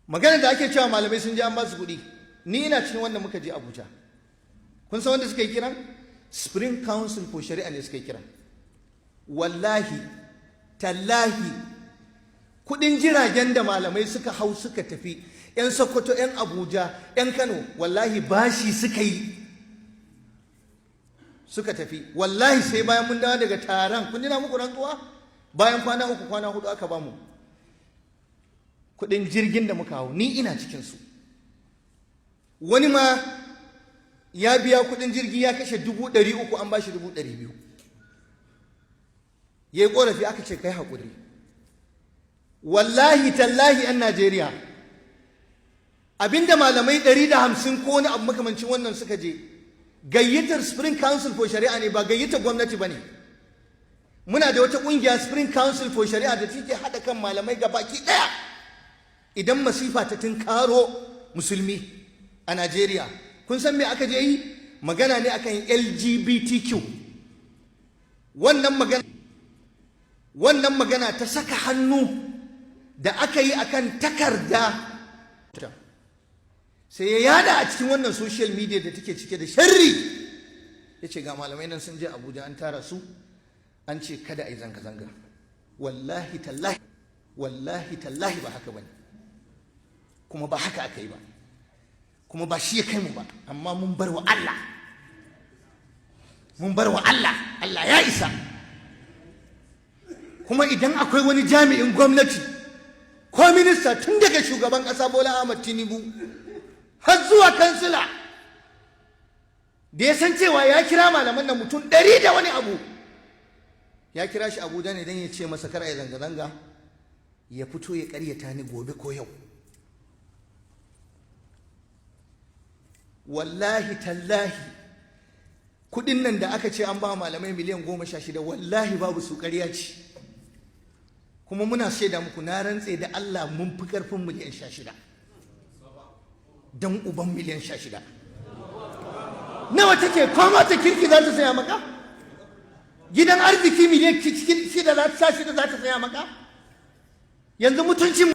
Magana da ake cewa malamai sun je an ba su kuɗi, ni ina cikin wanda muka je Abuja. Kun san wanda suka yi kiran? Supreme Council for Shari'a ne suka yi kiran. Wallahi tallahi, kuɗin jiragen da malamai suka hau suka tafi, 'yan Sokoto, 'yan Abuja, 'yan Kano, wallahi bashi suka yi suka tafi. Wallahi sai bayan mun dawo daga taron, kun na muku rantsuwa, bayan kwana 3, kwana 4 aka bamu kudin jirgin da muka hau. Ni ina cikinsu. Wani ma ya biya kudin jirgi, ya kashe 300,000, an bashi 200,000. Ya yi korafi, aka ce kai haƙuri. Wallahi tallahi, 'yan Najeriya, abinda malamai 150 ko wani abu makamancin wannan suka je, gayyatar Supreme Council for Shari'a ne, ba gayyatar gwamnati ba ne. Muna da wata ƙungiya, Supreme Council for Shari'a, da take haɗa kan malamai ga baki ɗaya. Idan masifa ta tunkaro musulmi a Najeriya, kun san me aka je yi? Magana ne akan LGBTQ. Wannan magana ta saka hannu da aka yi akan takarda, sai ya yada a cikin wannan social media da take cike da sharri, ya ce ga malamai nan sun je Abuja, an tara su, an ce kada a yi zanga-zanga. Wallahi tallahi, wallahi tallahi, ba haka bane, kuma ba haka aka yi ba, kuma ba shi ya kai mu ba. Amma mun bar wa Allah, mun bar wa Allah. Allah ya isa. Kuma idan akwai wani jami'in gwamnati ko minista, tun daga shugaban ƙasa Bola Ahmad Tinubu har zuwa kansila, da ya san cewa ya kira malaman nan mutum 100 da wani abu, ya kira shi Abuja ne don ya ce masa kar a yi zanga-zanga, ya fito ya karyata ni gobe ko yau. Wallahi tallahi, kudin nan da aka ce an ba malamai miliyan 16, wallahi babu su, ƙarya ce. Kuma muna shaida muku, na rantse da Allah mun fi karfin miliyan 16. Don uban miliyan 16 nawa take? Koma ta kirki za ta saya maka gidan arziki? Miliyan 6 za ta, 16 za ta saya maka yanzu mutuncin?